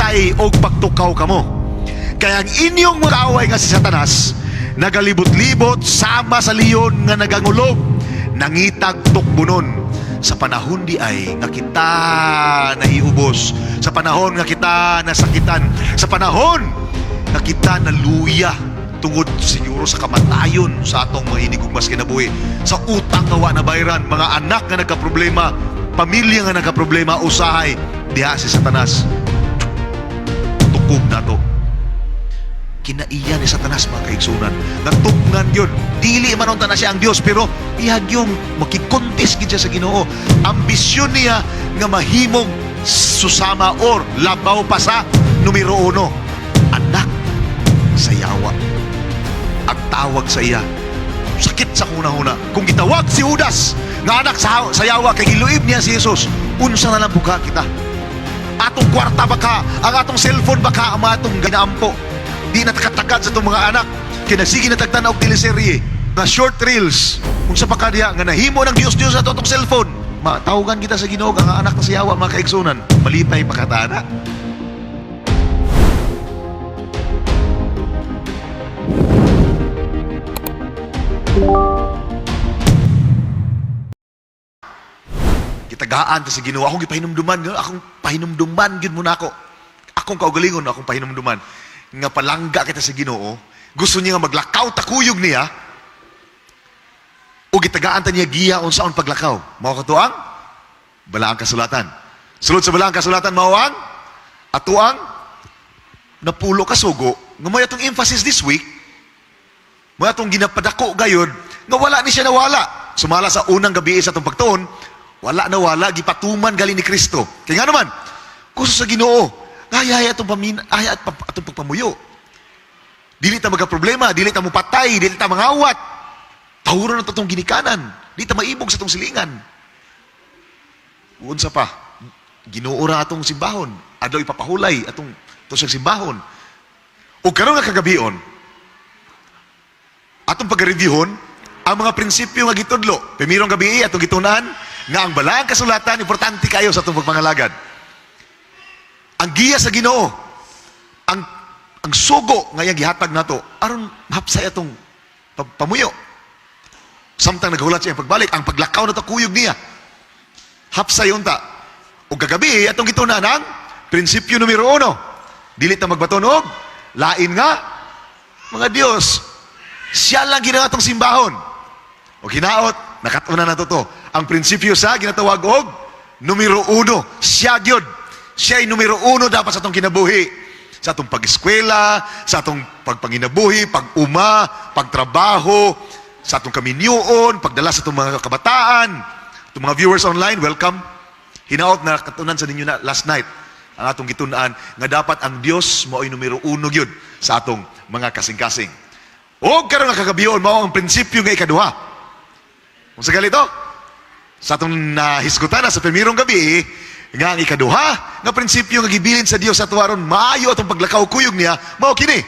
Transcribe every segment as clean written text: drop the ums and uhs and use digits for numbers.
Pagpatay o pagtukaw kamo. Kaya ang inyong mga kaaway nga si Satanas, nagalibot-libot sama sa leon nga nagangulog, nangitag tukbunon. Sa panahon di ay nga kita naiubos, sa panahon nga kita nasakitan, sa panahon nga kita naluya tungod siguro sa kamatayon sa atong mga inigugmas kinabuhi, sa utang nga wa na bayran, mga anak nga nagkaproblema, pamilya nga nagkaproblema, usahay diha si Satanas tukog nato. Kinaiya ni Satanas, mga kaigsunan, natugnan yun. Dili man unta na siya ang Dios, pero iyag yung makikontest gid siya sa Ginoo. Ambisyon niya nga mahimong susama or labaw pa sa numero uno, anak sa yawa ang tawag sa iya. Sakit sa hunahuna kung gitawag si Judas nga anak sa yawa kay giluib niya si Jesus. Unsa na lang buka kita? Atong kwarta baka, ang atong cellphone baka, ang mga atong ginaampo. Di na takatagad sa itong mga anak. Kinasige na tagtanaw og teleserye na short reels. Unsa pa ka diha nga nahimo ng Dios-Dios ato atong cellphone. Matawagan kita sa Ginoo nga anak na sa yawa, mga kaigsunan. Malipay pa katana. Gitagaan ta sa Ginoo. Akong gipahinumduman, akong pahinumduman gyud muna ako. Akong kaugalingon, akong pahinumduman nga palangga kita sa Ginoo. Gusto niya nga maglakaw ta kuyog niya. O gitagaan ta niya giya unsaon paglakaw. Mao kato ang balaang kasulatan. Sulod sa balaang kasulatan mao ang atuang napulo ka sugo nga may atong emphasis this week, may atong ginapadako gayod nga wala ni siya nawala. Sumala sa unang gabi sa atong pagtuon, wala nawala, gipatuman gali ni Kristo. Kaya nga naman, gusto sa Ginoo, nga ay atong pamin, ay at atong pagpamuyo. Dili ta magka-problema, dili ta mopatay, dili ta mangawat. Tawuro na to atong ginikanan, dili ta maibog sa atong silingan. Unsa pa, Ginoo ra atong simbahon, adlaw ipapahulay atong to siyang simbahon. O karon nga kagabion, atong pag-reviewon ang mga prinsipyo nga gitudlo. Primerong gabi atong gitunan nga ang balaang kasulatan importante kayo sa atong pagpangalagad. Ang giya sa Ginoo, ang sugo nga iyang gihatag nato aron mahapsay atong pamuyo. Samtang naghulat siya pagbalik, ang paglakaw nato kuyog niya. Hapsay unta. O kagabi atong gitunan ang prinsipyo numero 1. Dili ta magbaton og lain nga mga Dios. Siya lang gina atong simbahon. O hinaot, nakatuna na to to. Ang prinsipyo sa ginatawag og numero 1. Siya gyud. Siya ay numero 1 dapat sa atong kinabuhi. Sa atong pag-eskwela, sa atong pagpanginabuhi, pag-uma, pagtrabaho, sa atong kaminyuon, pagdala sa atong mga kabataan. Atong mga viewers online, welcome. Hinaot na katunan sa ninyo na last night ang atong gitun-an nga dapat ang Dios mao'y numero 1 gyud sa atong mga kasing-kasing. O karon nga kagabion mao ang prinsipyo nga ikaduha. Kung sa galito, sa atong nahisgutan na sa primerong gabi, nga ang ikaduha nga prinsipyo nga gibilin sa Dios sa ato aron maayo atong paglakaw kuyog niya, mao kini: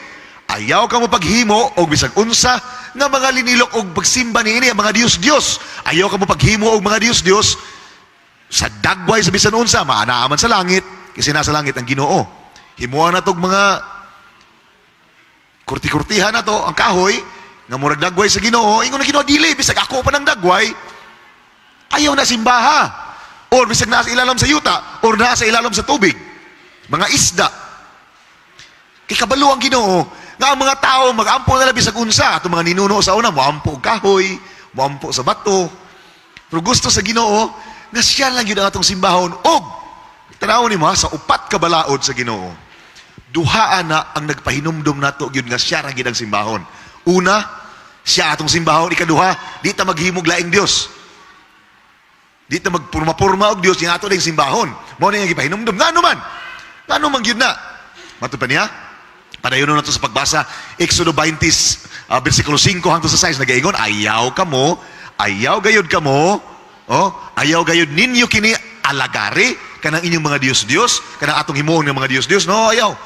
ayaw ka mo paghimo og bisag unsa nga mga linilok og pagsimba niini ang mga Dios-Dios. Ayaw ka mo paghimo og mga Dios-Dios sa dagway sa bisan unsa, maanaa man sa langit, kasi nasa langit ang Ginoo. Himuan na tog mga kurti-kurtihan na to ang kahoy nga murag dagway sa Ginoo. Ingon na Ginoo, dili, bisag ako pa ng dagway, ayaw na simbaha. Or bisag nasa ilalom sa yuta, or nasa ilalom sa tubig, mga isda. Kay kabalo ang Ginoo nga ang mga tao magampo na labi sa unsa. Atong mga ninuno sa una, moampo og kahoy, moampo sa bato. Pero gusto sa Ginoo nga siya lang yun ang atong simbahon. Og tanawon nimo ha, sa upat ka balaod sa Ginoo, duhaan na ang nagpahinumdum nato gyud nga siya ra gyud ang simbahon. Una, siya atong simbahon. Ikaduha, di ta maghimog laing Dios. Di ta magpurma-purma og Dios, nga ato ding simbahon. Mao na yung gipahinumdum. Ngano man? Ngano man gyud na? Matud pa niya? Padayon na to sa pagbasa. Exodo 20, versikulo 5 hangtod sa 6, nagaingon, ayaw kamo, ayaw gayud kamo, oh, ayaw gayud ninyo kini alagari kanang inyong mga Dios-Dios, kanang atong himuon ng mga Dios-Dios. No, ayaw.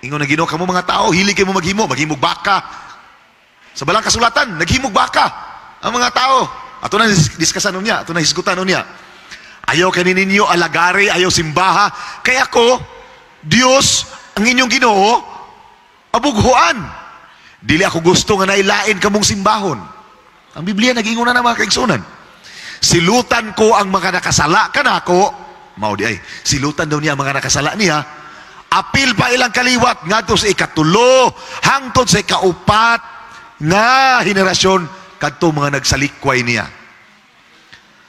Ingon na Ginoo, kamo mga tao, hili kay mo maghimo, maghimog baka. Sa balang kasulatan, naghimog baka ang mga tao. Ato na diskasan niya, ato na hisgutan niya. Ayaw kani ninyo alagari, ayaw simbaha. Kaya ako, Dios, ang inyong Ginoo, abughuan. Dili ako gusto nga nailain kamong simbahon. Ang Biblia nag-ingon na mga kaigsunan. Silutan ko ang mga nakasala kanako, mao di ay, silutan daw niya ang mga nakasala niya, apil pa ilang kaliwat ngadto sa ikatulo hangtod sa ikaupat nga henerasyon kadto mga nagsalikway niya.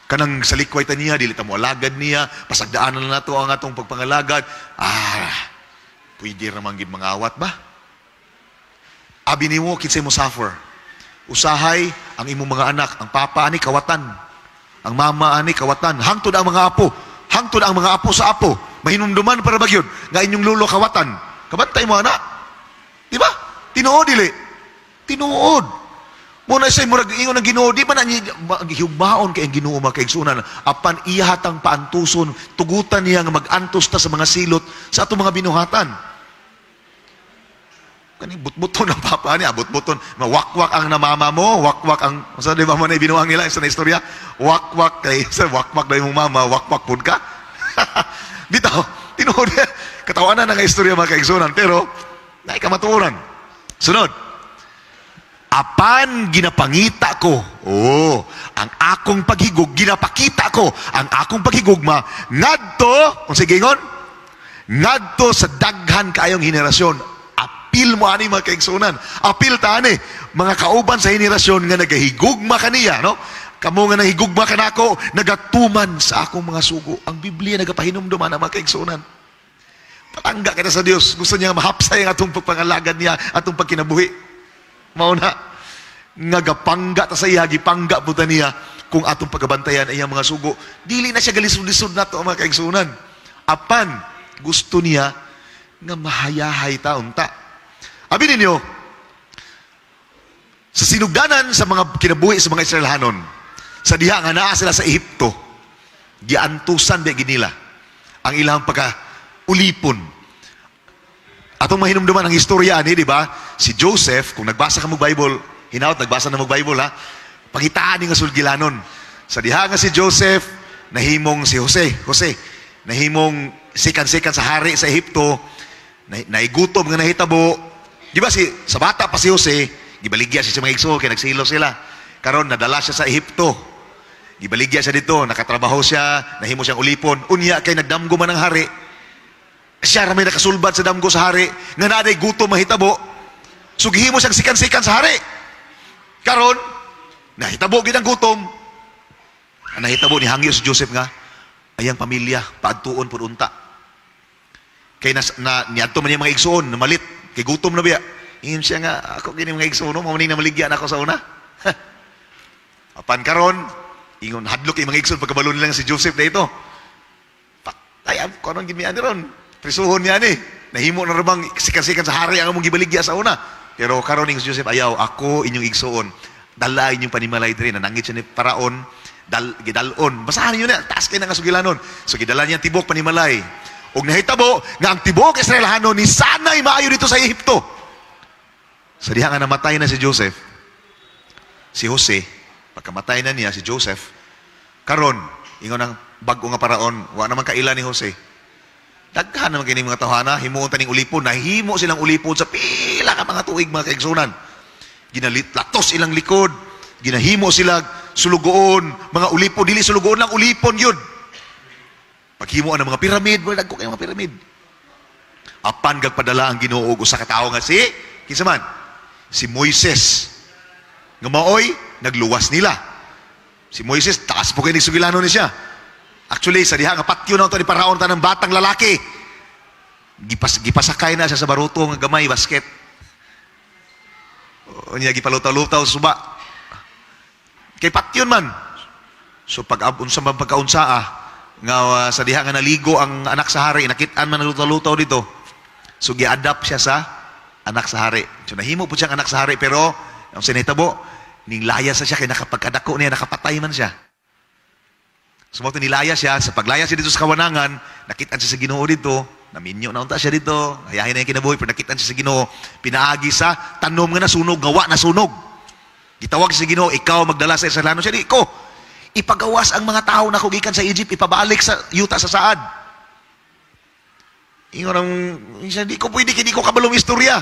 Kanang salikway ta niya, dili ta mo alagad niya, pasagdaanan na nato ang atong pagpangalagad. Ah, pwede ra man gid mangawat ba? Abi nimo kinsay mo suffer. Usahay ang imong mga anak, ang papa ani kawatan, ang mama ani kawatan, hangtod ang mga apo, hangtod ang mga apo sa apo. Mahinumduman para bagyod nga inyong lulo kawatan. Kabantay mo ana. Di ba? Tinuod dili. Tinuod. Mao na siya murag ingon ng Ginoo, di ba na niya hugmaon kay ang Ginoo, mga kaigsunan, apan iyahatang paantuson, tugutan niya nga mag-antos ta sa mga silot sa atong mga binuhatan. Kani butbuton ang papa niya, butbuton. Wakwak ang namama mo, wakwak ang sa, di ba mo na binuang nila sa istorya? Wakwak kay sa wakwak na imong mama, wakwak pud ka. Bitaw, tinuod. Katawanan na nga istorya, mga kaigsunan, pero naay kamatuoran. Sunod. Apan ginapangita ko, oh, ang akong paghigug, ginapakita ko ang akong paghigugma ngadto, kung sige ingon, ngadto sa daghan kaayong henerasyon. Apil mo ani, mga kaigsunan. Apil ta ani mga kauban sa henerasyon nga nagahigugma kaniya, no? Kamo nga nahigugma kanako, nagatuman sa akong mga sugo. Ang Biblia nagapahinumduman ang mga kaigsunan. Patangga kita sa Dios. Gusto niya mahapsay ang atong pagpangalagad niya, atong pagkinabuhi. Mao na nga gapangga ta sa iya, gipangga pud ta niya kung atong pagabantayan ang iyang mga sugo. Dili na siya galisod-lisod nato, mga kaigsunan. Apan gusto niya nga mahayahay ta unta. Abi ninyo, sa sinugdanan sa mga kinabuhi sa mga Israelhanon, sa diha nga naa sila sa Ehipto, giantusan di nila ang ilang pagka ulipon. Atong mahinumduman ang istorya ani, di ba? Si Joseph, kung nagbasa ka mo Bible, hinaut nagbasa na mo Bible ha. Pangitaan ni nga sulgilanon. Sa diha nga si Joseph nahimong si Jose, Jose nahimong sikan-sikan sa hari sa Ehipto, na, naigutom nga nahitabo. Di ba si sa bata pa si Jose, gibaligya siya sa mga igsoon kay nagsilo sila. Karon nadala siya sa Ehipto. Gibaligya siya dito, nakatrabaho siya, nahimo siyang ulipon. Unya kay nagdamgo man ang hari, siya ra may nakasulbad sa damgo sa hari nga naa gutom mahitabo. So gihimo siyang sikan-sikan sa hari. Karon, nahitabo gid ang gutom. Ang nahitabo ni hangyo si Joseph nga ayang pamilya paadtuon pud unta. Kay nas, na niadto man niya mga igsoon, namalit kay gutom na biya. Ingon siya nga ako kini mga igsoon, mao ni namaligya nako sa una. Apan karon, ingon hadlok kay mga igsoon pagkabalo nila nga si Joseph na ito. Patay ang konon gid mi ani ron. Prisuhon niya ni. Nahimo na ramang sikan-sikan sa hari ang among gibaligya sa una. Pero karon ing si Joseph, "Ayaw, ako inyong igsoon. Dala inyong panimalay diri." Nanangit siya ni Paraon, dal gidalon. Basahan niyo na, taas kay nga sugilanon. So gidala niya tibok panimalay. Ug nahitabo nga ang tibok Israelhanon ni sanay maayo dito sa Ehipto. Sa diha nga namatay na si Joseph, si Jose, pagkamatay na niya si Joseph, karon ingon ang bag-o nga paraon, wa naman kaila ni Jose. Daghan naman kini mga tawhana, himuon taning ulipon, nahimo silang ulipon sa pila ka mga tuig, mga kaigsunan. Ginalit latos ilang likod, ginahimo sila sulugoon, mga ulipon, dili sulugoon lang, ulipon yun. Paghimo ang mga piramid, wala dagko kay mga piramid. Apan gagpadala ang Ginoo og usa ka tawo nga si kinsa man? Si Moises. Nga maoy nagluwas nila. Si Moises, taas po kay sugilano ni siya. Actually, sa diha nga patyo na ito ni Paraon tanang batang lalaki. Gipasakay na siya sa baruto nga gamay basket. O niya gipalutaw-lutaw sa suba. Kay patyon man. So pag unsa man pagkaunsa ah, nga sa diha nga naligo ang anak sa hari, nakit-an man nalutaw-lutaw dito. So gi-adapt siya sa anak sa hari. So nahimo po siyang anak sa hari, pero ang sinahitabo, ning layas na siya kay nakapagkadako niya, nakapatay man siya. So mao to nilaya siya, sa paglaya siya dito sa kawanangan, nakitaan siya sa Ginoo dito, naminyo na unta siya dito, hayahin na yung kinabuhi, pero nakitaan siya sa Ginoo, pinaagi sa tanom nga nasunog, gawa nasunog. Gitawag siya sa Ginoo, "Ikaw magdala sa Israelano." Siya, "Di ko. Ipagawas ang mga tao na gikan sa Egypt, ipabalik sa yuta sa saad." Ingon ang siya, "Di ko pwede kay di ko kabalong istorya."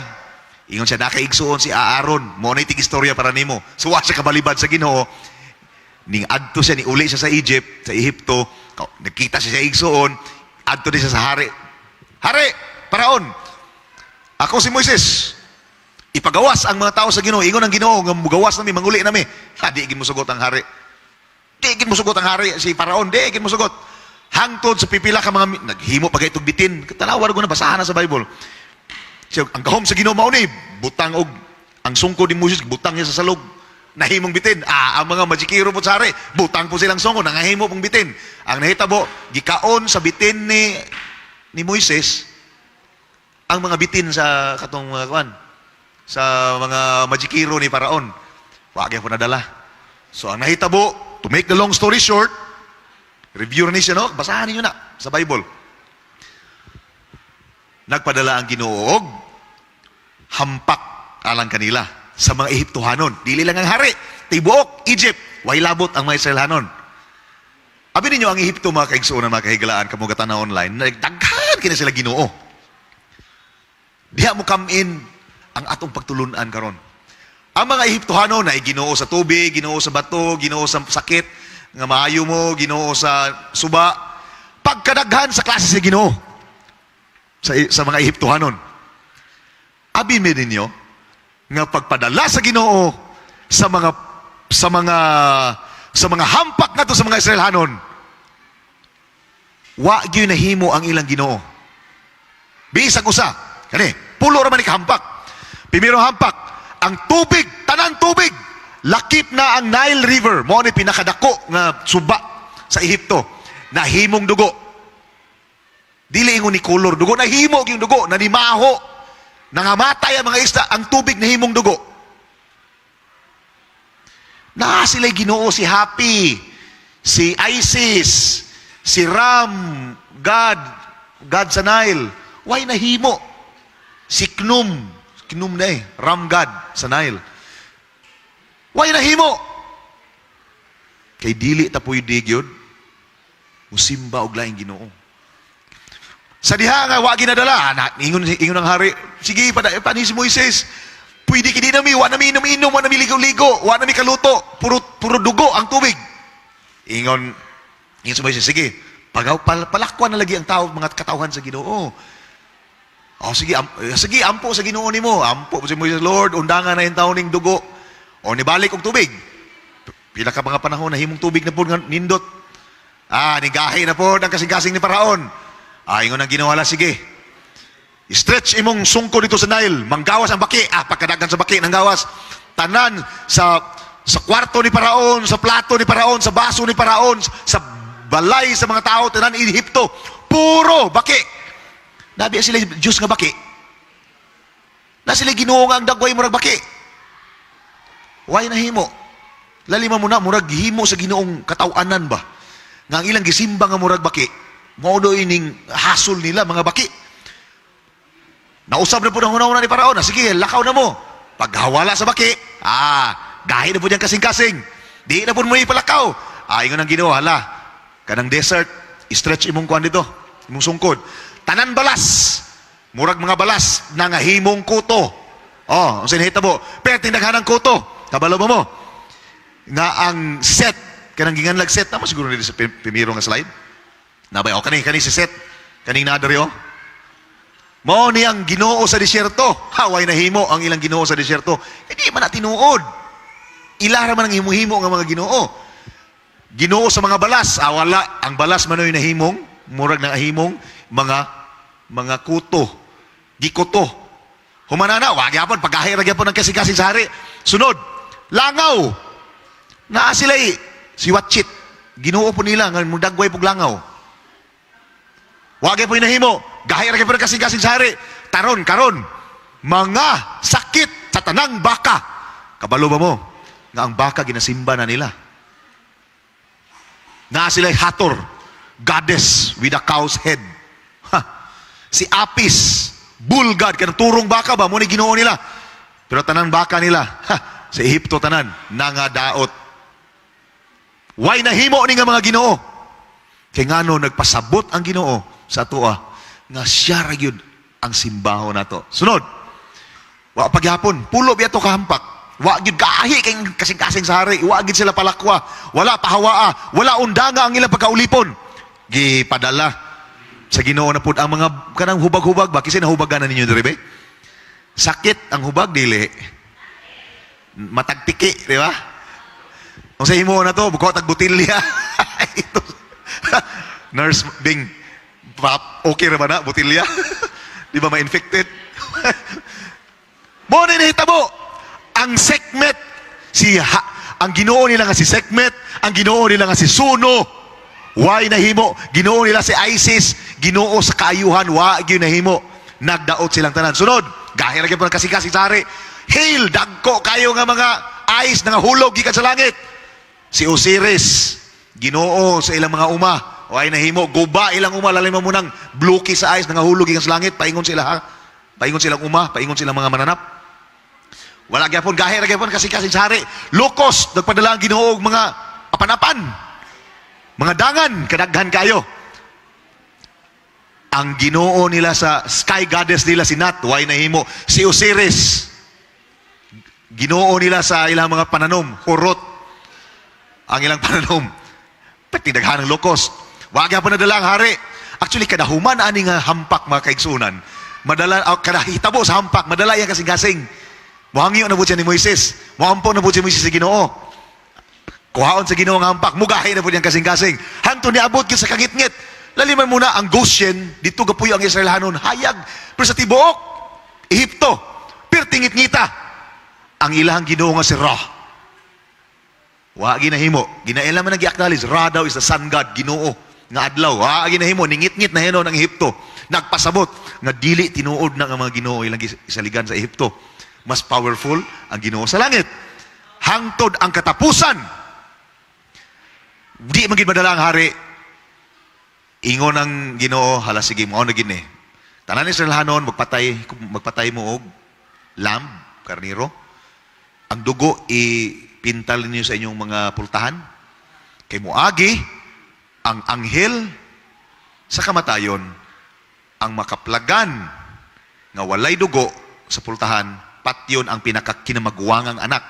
Ingon siya, "Nakaigsuon si Aaron, mo na tig istorya para nimo." So wa siya kabalibad sa Ginoo. Ning adto siya, ni uli siya sa Egypt, sa Ehipto, nagkita siya sa igsuon, adto din siya sa hari. "Hari, Paraon, ako si Moises. Ipagawas ang mga tao sa Ginoo. Ingon ang Ginoo nga mugawas nami, manguli nami." Ha, di gid mo sugot ang hari. Di gid mo sugot ang hari, si Paraon, di gid mo sugot. Hangtod sa pipila ka mga naghimo pa kay bitin. Tanawa ko na, basahan na sa Bible. Siya, ang gahom sa Ginoo mao ni butang og ang sungkod ni Moises, butang niya sa salog. Nahimong bitin. Ah, ang mga majikero po sa hari, butang po silang sungkod, nangahimo pong bitin. Ang nahitabo, gikaon sa bitin ni Moises ang mga bitin sa katong mga kuan, sa mga majikero ni Paraon. Wa gyud po nadala. So ang nahitabo, to make the long story short, review ni siya, no? Basahan ninyo na sa Bible. Nagpadala ang Ginoo og hampak alang kanila sa mga Ehiptohanon. Dili lang ang hari, tibuok Egypt, way labot ang mga Israelhanon. Abi ninyo ang Ehipto, mga kaigsuonan, mga kahigalaan, kamo na online, nagdaghan kina sila Ginoo. Diha mo come in ang atong pagtulunan karon. Ang mga Ehiptohanon ay Ginoo sa tubig, Ginoo sa bato, Ginoo sa sakit nga maayo mo, Ginoo sa suba. Pagkadaghan sa klase sa Ginoo sa mga Ehiptohanon. Abi mi ninyo nga pagpadala sa Ginoo sa mga hampak ngadto sa mga Israelhanon, wa gyud nahimo ang ilang Ginoo. Bisag usa kani, pulo ra man ni kahampak. Primero hampak, ang tubig, tanan tubig, lakip na ang Nile River, mao ni pinakadako nga suba sa Ehipto, nahimong dugo. Dili ingon ni color dugo, nahimo yung dugo, nanimaho. Nangamatay ang mga isda, ang tubig nahimong dugo. Na sila'y Ginoo si Hapi, si Isis, si Ram, God, God sa Nile. Why nahimo? Si Khnum, Khnum na eh, Ram God sa Nile. Why nahimo? Kay dili ta pwede gyud musimba og laing Ginoo. Sa diha nga wa ginadala, na, ingon ingon ang hari, "Sige, pani si Moises. Pwede kini nami, wa nami inom-inom, wa nami ligo-ligo, wa nami kaluto, puro puro dugo ang tubig." Ingon ingon si Moises, "Sige, palakwan na lagi ang tao, mga katawhan sa Ginoo. Oh, sige, sige, ampo sa Ginoo nimo." Ampo si Moises, "Lord, undangan na yung tao ning dugo." O nibalik og tubig. Pila ka mga panahon nahimong tubig na po nga nindot. Ah, nigahi na po ang kasing-kasing ni Paraon. Ah, ingon ang Ginoo, "Sige. Stretch imong sungko dito sa Nile, manggawas ang baki." Ah, pagkadagan sa baki nang gawas. Tanan sa kwarto ni Paraon, sa plato ni Paraon, sa baso ni Paraon, sa balay sa mga tao, tanan Ehipto, puro baki. Nabi sila Diyos nga baki. Na sila Ginoo nga ang dagway murag baki. Why nahimo? Lalima mo na, murag himo sa Ginoong katawanan ba? Nga ang ilang gisimba nga murag baki, mao do ining hasol nila mga baki. Nausab na po ng hunahuna ni Paraon na, "Sige, lakaw na mo." Paghawala sa baki, ah, gahi na po niyang kasing-kasing. Di na po mo ipalakaw. Ah, ingon ang Ginoo, "Hala, kanang desert, stretch imong kuan dito, imong sungkod." Tanan balas, murag mga balas, nangahimong kuto. Oh, ang sinahitabo, pero tinaghan ng kuto. Kabalo ba mo? Nga ang Set, kanang ginganlag Set, tama siguro dito sa primero nga slide. Nabay, oh, kani, kani si Set, kaning nadari, oh. Mao ni ang Ginoo sa disyerto. Haway nahimo ang ilang Ginoo sa disyerto. Hindi man na tinuod. Ila ra man ang himo-himo nga mga Ginoo. Ginoo sa mga balas, ah, wala. Ang balas manoy nahimong, murag na himong mga kuto. Gikuto. Humanana, wa gyapon paggahi ra gyapon ang kasing-kasing sa hari. Sunod, langaw. Naa sila eh, si Watchit. Ginoo po nila nga mudagway pog langaw. Wa gyapon nahimo. Gahi ra gyapon ang kasing-kasing sa hari. Taron karon mga sakit sa tanang baka. Kabalo ba mo nga ang baka ginasimba na nila? Naa sila Hathor, goddess with a cow's head. Ha. Si Apis, bull god, kanang turong baka ba, mo ni Ginoo nila. Pero tanan baka nila, ha, sa Ehipto tanan, nangadaot. Why nahimo ni nga mga Ginoo? Kay ngano nagpasabot ang Ginoo sa atoa Nga siya ra gyud ang simbahon nato. Sunod. Wa pagyapon, pulo biya to kahampak. Wa gyud kaahi kay kasing-kasing sa hari, wa gyud sila palakwa, wala pahawaa, wala undanga ang ilang pagkaulipon. Gipadala sa Ginoo na pud ang mga kanang hubag-hubag ba, kasi nahubagan na ninyo diri be? Sakit ang hubag, dili? Matagtiki, di ba? Kung sa imo na to, buko tag botilya. Ito. Nurse Bing, pap, okay ra ba na botilya? Di ba ma-infected? Mo ni nahitabo ang Sekhmet, ang Ginoo nila nga si Sekhmet, ang Ginoo nila nga si Suno. Way nahimo? Ginoo nila si Isis, Ginoo sa kaayuhan, wa gyud nahimo. Nagdaot silang tanan. Sunod, gahi ra gyud po ng kasing-kasing sa hari. Hail, dagko kayo nga mga ice nga hulog gikan sa langit. Si Osiris, Ginoo sa ilang mga uma, way nahimo. Guba ilang uma, lalim mo munang bluki sa ice nga hulog gikan sa langit, paingon sila ha. Paingon silang uma, paingon silang mga mananap. Wala gyapon, gahi ra gyapon kasing-kasing sa hari. Locust, nagpadala ang Ginoo og mga apanapan. Mga dangan, kadaghan kayo. Ang Ginoo nila sa sky goddess nila si Nut, way nahimo. Si Osiris, Ginoo nila sa ilang mga pananom, Hurot. Ang ilang pananom. Pati daghan ng locust. Wa gyapon nadala ang hari. Actually, kada human ani nga hampak, mga kaigsunan, madala, oh, kada hitabo sa hampak, madala iyang kasing-kasing. Muhangyo na po siya ni Moises. Muampo na po siya Moises sa Ginoo. Kuhaon sa Ginoo ang hampak, mugahi na po niyang kasing-kasing. Hangtod niabot gyud sa kangitngit. Laliman muna ang Goshen, dito gapuyo ang Israelhanon, hayag. Pero sa tibuok Ehipto, pertingit-ngita. Ang ilahang Ginoo nga si Ra. Wa ginahimo. Ginaila man nag-acknowledge, Ra daw is the sun god, Ginoo nga adlaw. Wa ginahimo, ningitngit na hinon ang Ehipto. Nagpasabot nga dili tinuod na nga mga Ginoo ilang isaligan sa Ehipto. Mas powerful ang Ginoo sa langit. Hangtod ang katapusan. Di man gid madala ang hari. Ingon ang Ginoo, "Hala sige, mao na gid ni. Tanan Israelhanon magpatay, magpatay mo og lamb, karniro. Ang dugo ipintal ninyo sa inyong mga pultahan. Kay moagi ang anghel sa kamatayon, ang makaplagan nga walay dugo sa pultahan, patyon ang pinakakinamagwangang anak."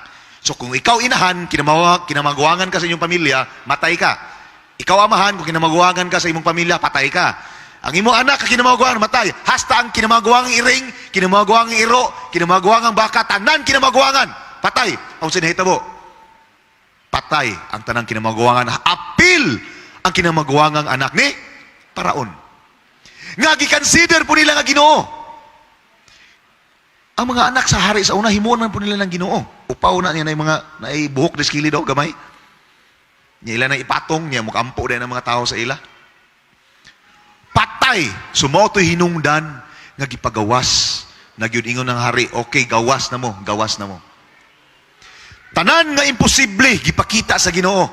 So kung ikaw inahan, kinamagwangan ka sa inyong pamilya, matay ka. Ikaw amahan, kung kinamagwangan ka sa imong pamilya, patay ka. Ang imong anak, kinamagwangan, matay. Hasta ang kinamagwangang iring, kinamagwangang iro, kinamagwangang baka, tanan kinamagwangan, patay. Ang sinahitabo, patay ang tanang kinamagwangan. Apil ang kinamagwangang anak ni Paraon. Nga gi-consider po nila nga Ginoo. Ang mga anak sa hari sa una, himuon man po nila ng Ginoo. Upaw na niya na yung mga naibuhok des kili daw, gamay. Niya ila na ipatong niya, mukampo din ang mga tao sa ila. Patay! Sumoto'y hinungdan nga gipagawas. Nagyud ingon ng hari, "Okay, gawas na mo, gawas na mo." Tanan nga imposible, gipakita sa Ginoo.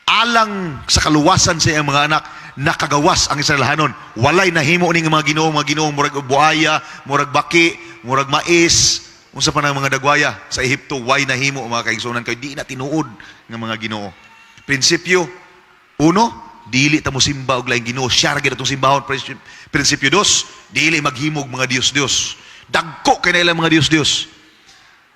Alang sa kaluwasan sa iyang mga anak, nakagawas ang Israelhanon. Walay nahimo ning mga Ginoo, murag buhaya, murag baki, murag mais, unsa pa nang mga dagwaya sa Ehipto, way nahimo, mga kaigsunan, kay di na tinuod nga mga Ginoo. Prinsipyo, uno, dili ta mo simba og laing Ginoo, siya ra gyud atong simbahon. Prinsipyo dos, dili maghimog mga Dios-Dios. Dagko kay na ilang mga Dios-Dios.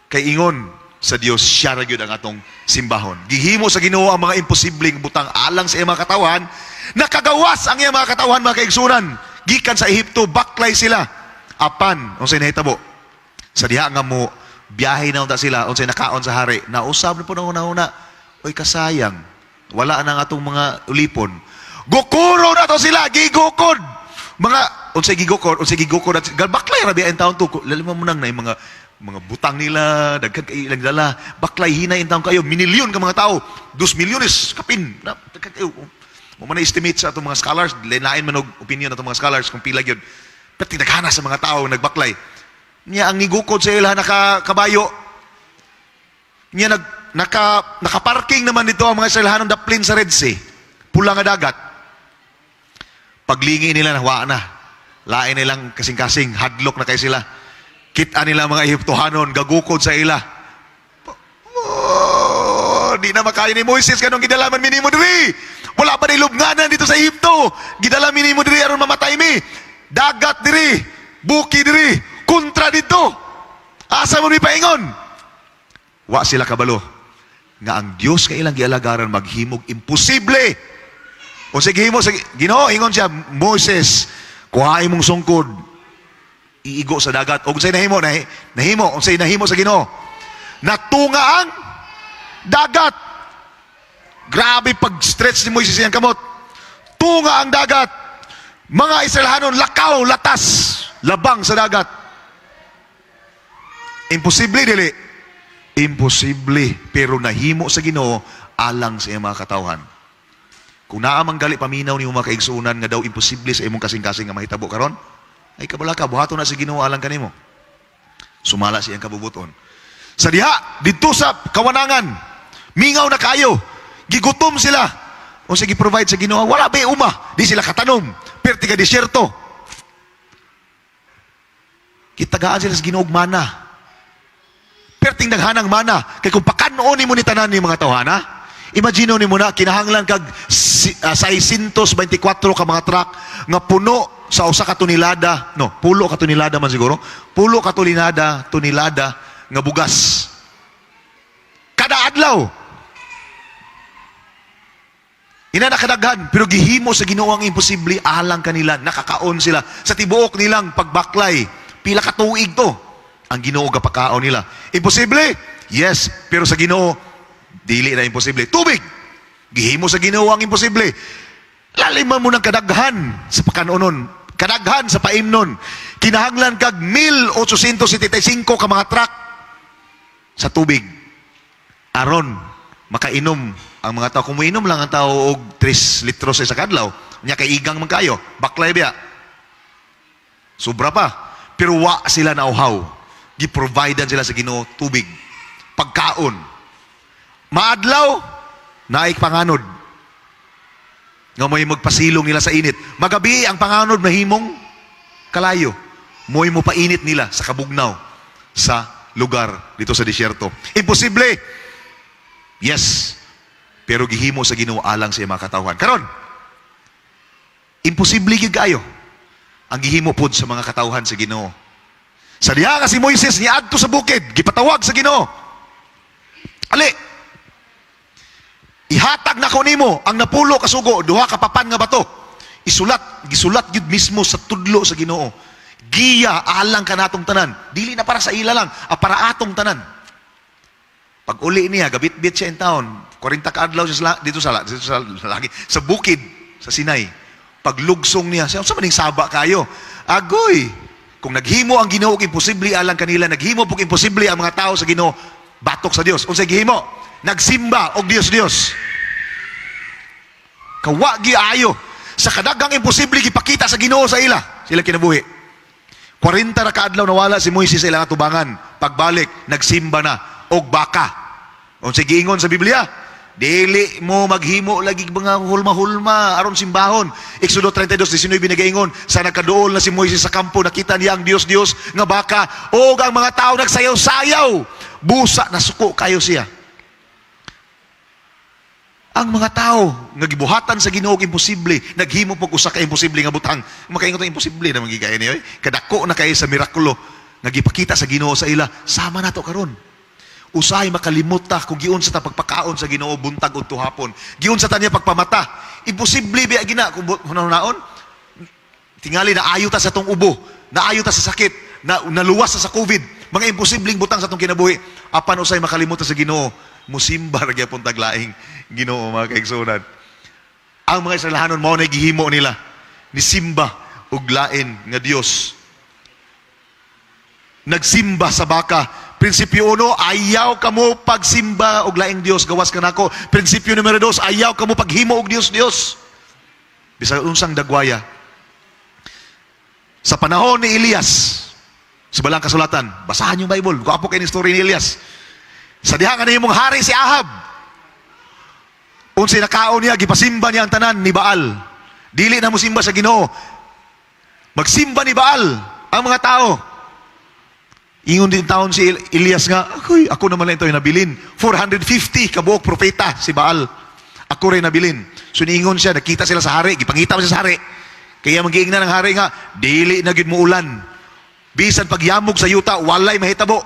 Kay ingon sa Dios, siya ra gyud ang atong simbahon. Gihimo sa Ginoo ang mga imposibleng butang alang sa iyang mga katawhan. Nakagawas ang iyang mga katawhan, mga kaigsunan. Gikan sa Ehipto, baklay sila. Apan, unsay nahitabo? Sa diha nga mo biyahe na unta sila, unsay nakaon sa hari? Nausab na po na una-una. Oy, kasayang. Wala na ang atong mga ulipon. Gukuro na to sila, gigukod. Mga unsay gigukod, unsay gigukod at baklay ra biya taon to. Lalima mo nang na mga butang nila, daghan kay ilang dala. Baklay hinay in taon kayo, minilyon ka mga tao. 2 milyones kapin. Na, daghan kayo. Mo man na estimate sa atong mga scholars, lain man og opinion atong mga scholars kung pila gyud. Pero daghana sa mga tao nagbaklay. Niya ang nigukod sa ila naka kabayo. Niya naka nakaparking naman dito ang mga Israelhanon daplin sa Red Sea. Pula nga dagat. Paglingi nila na wa na. Lain nilang kasing-kasing, hadlok na kay sila. Kita nila mga Ehiptohanon gagukod sa ila. Oh, di na makaya ni Moises, kanong gidala man mi nimo diri? Wala ba ni lubnganan dito sa Ehipto? Gidala mi nimo diri aron mamatay mi. Dagat diri, bukid diri, kontra dito. Asa mo mi paingon? Wa sila kabalo nga ang Dios nga ilang gialagaran maghimog imposible. O sige, himo sa Ginoo, ingon siya, "Moses, kuha imong sungkod, iigo sa dagat." Og unsay nahimo? Nahimo unsay nahimo sa Ginoo? Natunga ang dagat. Grabe pag stretch ni Moises iyang kamot. Tunga ang dagat. Mga Israelhanon lakaw latas labang sa dagat. Imposible, dili? Imposible, pero nahimo sa Ginoo alang sa iyang mga katawhan. Kung naa man gali paminaw nimo, mga kaigsuonan, nga daw imposible sa imong kasing-kasing nga mahitabo karon, ay kabala ka, buhaton na sa Ginoo alang kanimo. Sumala sa iyang kabubuton. Sa diha, didto sa kawanangan, mingaw na kayo, gigutom sila. O sige, provide sa Ginoo, wala ba uma, di sila katanom, perti ka disyerto. Gitagaan sila sa Ginoo og mana. Perting daghanang mana, kay kung pakanoon nimo ni tanan ni mga tawhana, imagine nimo na kinahanglan kag 624 ka mga truck nga puno sa usa ka tonelada, no, pulo ka tonelada man siguro, pulo ka tonelada nga bugas. Kada adlaw. Ina na kadaghan, pero gihimo sa Ginoo ang imposible alang kanila, nakakaon sila sa tibuok nilang pagbaklay. Pila ka tuig to. Ang Ginoo gapakaon nila. Imposible? Yes, pero sa Ginoo dili na imposible. Tubig. Gihimo sa Ginoo ang imposible. Laliman mo ng kadaghan sa pakanonon, kadaghan sa paimnon. Kinahanglan kag 1,875 ka mga truck sa tubig. Aron makainom ang mga tao. Kung muinom lang ang tao og 3 litros sa isa kadlaw, nya kay igang man kayo, baklay biya. Sobra pa. Pero wa sila nauhaw. Gi-providean sila sa Ginoo tubig, pagkaon. Maadlaw, naay panganod nga may magpasilong nila sa init. Magabi, ang panganod mahimong kalayo. Mo'y mo painit nila sa kabugnaw sa lugar dito sa disyerto. Imposible. Yes. Pero gihimo sa Ginoo alang sa iyang mga katawhan. Karon, imposible gyud kaayo ang gihimo pod sa mga katawhan sa Ginoo. Sa diha nga si Moises niadto sa bukid, gipatawag sa Ginoo. "Ali, ihatag nako nimo ang napulo ka sugo, duha ka papan nga bato." Isulat, gisulat gyud mismo sa tudlo sa Ginoo. Giya alang kanatong tanan. Dili na para sa ila lang, para atong tanan. Pag uli niya, gabit-bit siya intawon. 40 ka adlaw siya dito sa lagi sa bukid sa Sinai. Paglugsong niya, siya, "Unsa man ning saba kayo?" Agoy. Kung naghimo ang Ginoo og imposible alang kanila, naghimo pog imposible ang mga tao sa Ginoo batok sa Dios. Unsay gihimo? Nagsimba og Dios Dios. Kawagi ayo. Sa kadaghang imposible gipakita sa Ginoo sa ila. Sila kinabuhi. 40 ra kaadlaw nawala si Moises sa ilang atubangan. Pagbalik, nagsimba na og baka. Unsay giingon sa Biblia? Dili mo maghimo lagi mga hulma-hulma aron simbahon. Exodo 32:19 nagaingon, sa nagkaduol na si Moises sa kampo, nakita niya ang Dios-Dios nga baka og ang mga tao nagsayaw-sayaw. Busa nasuko kayo siya. Ang mga tao nga gibuhatan sa Ginoo og imposible, naghimo pog usa ka imposible nga butang. Makaingon ta, imposible na magigay niyo. Eh. Kadako na kay sa mirakulo nga gipakita sa Ginoo sa ila. Sama nato karon. Usahay makalimot ta kung giunsa ta pagpakaon sa Ginoo buntag ug hapon. Giunsa ta niya pagpamata. Imposible biya gina kung hunaon. Tingali na ayo ta sa tong ubo, naayo ta sa sakit, na naluwas ta sa COVID. Mga imposibleng butang sa atong kinabuhi. Apan usay makalimot ta sa Ginoo, musimba ra gyapon tag laing Ginoo, mga kaigsuonan. Ang mga Israelhanon, mao na gihimo nila. Nisimba og lain nga Dios. Nagsimba sa baka. Prinsipyo uno, ayaw kamo pagsimba og laing Dios gawas kanako. Prinsipyo numero 2, ayaw kamo paghimo og Dios Dios. Bisag unsang dagwaya. Sa panahon ni Elias, sa Balang Kasulatan, basahan yung Bible. Gwapo kay ni story ni Elias. Sa diha nga nahimong hari si Ahab, unsay nakaon niya, gipasimba niya ang tanan ni Baal. Dili na mo simba sa Ginoo. Magsimba ni Baal ang mga tao. Ingon din taon si Elias nga, "Akoy, ako naman lang ito yung nabilin. 450 kabuok propeta si Baal. Ako rin nabilin." So niingon siya, nakita sila sa hari, gipangita mo siya sa hari. Kaya magiingnan ang hari nga, dili na gyud muulan. Bisan pagyamog sa yuta, walay mahitabo.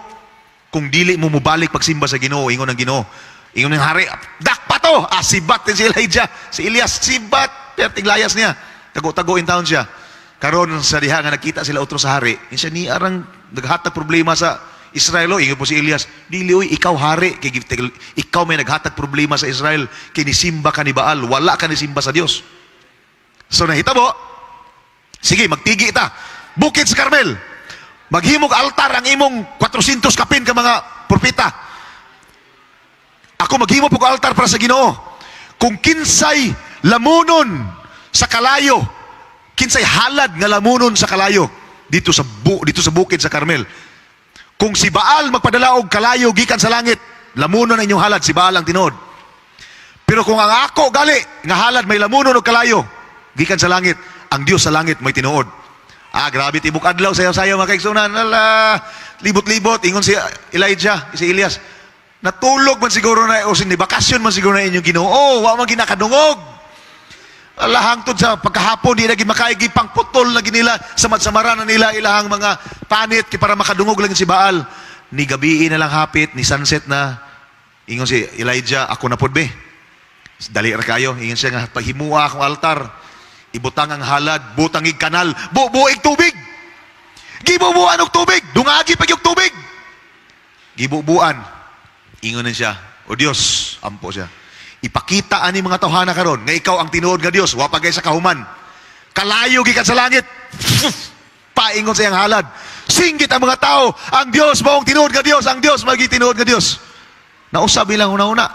Kung dili mo mubalik pagsimba sa Ginoo, ingon ang Ginoo. Ingon ang hari, dakpa to! Ah, sibat din si Elijah. Si Elias, sibat! Perting layas niya. Tago-tago intawon siya. Karon sa diha nga nakita sila otro sa hari, siya ni arang naghatag problema sa Israel. Oh, ingon po si Elias, dili oy, ikaw hari, kay ikaw may naghatag problema sa Israel, kay nisimba ka ni Baal, wala ka nisimba sa Dios. So nahitabo, sige, magtigi ta. Bukid sa Carmel. Maghimog altar ang imong 400 kapin ka mga propeta. Ako maghimo po ko altar para sa Ginoo. Kung kinsay lamunon sa kalayo, kinsay halad nga lamunon sa kalayo dito sa bukid sa Carmel. Kung si Baal magpadala og kalayo gikan sa langit, lamunon ang inyong halad, si Baal ang tinuod. Pero kung ang ako gali nga halad may lamunon og kalayo gikan sa langit, ang Dios sa langit may tinuod. Ah, grabe tibok adlaw sayaw-sayaw, mga kaigsunan. Ala, libot-libot ingon si Elijah, si Elias. Natulog man siguro na o ni bakasyon man siguro na inyong Ginoo. Wa man ginakadungog. Ala, hangtod sa pagkahapon di na gid makaigi, pangputol na ginila samad-samaran na nila ilahang mga panit kay para makadungog lang si Baal. Ni gabii na lang hapit, ni sunset na. Ingon si Elijah, ako na pod be. Dali ra kayo. Ingon siya nga pahimua akong altar. Ibutang ang halad, butang ig kanal, bubuig tubig. Gibubuan og tubig, dungagi pa gyud tubig. Gibubuan. Ingon na siya, O Dios, ampo siya. Ipakita ani mga tawhana karon nga ikaw ang tinuod nga Dios, wa pa gay sa kahuman. Kalayo gikan sa langit. Paingon sa iyang halad. Singgit ang mga tao, ang Dios maong tinuod nga Dios, ang Dios magi tinuod nga Dios. Nausab ilang una-una.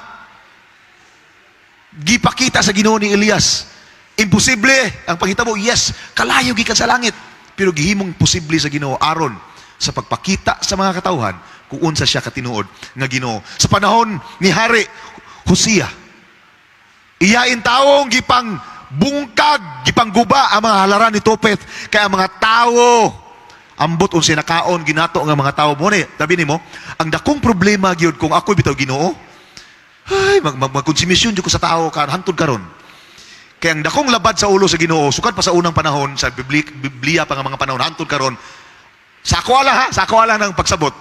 Gipakita sa Ginoo ni Elias. Imposible ang panghitabo. Yes, kalayo gikan sa langit. Pero gihimong posible sa Ginoo aron sa pagpakita sa mga katawhan kung unsa siya katinuod nga Ginoo. Sa panahon ni Hari Hosea, iyain taong gipang bungkag, gipang guba ang mga halaran ni Topet kay ang mga tawo ambot unsay nakaon ginato nga mga tawo mo ni tabi nimo ang dakong problema gyud kung ako bitaw Ginoo ay mag, mag magkonsumisyon jud ko sa tao kan hangtod karon. Kaya ang dakong labad sa ulo sa Ginoo, sukad pa sa unang panahon, sa Biblia pa nga mga panahon, hangtod karon, sa ako ala ha, sa ako ala ng pagsabot,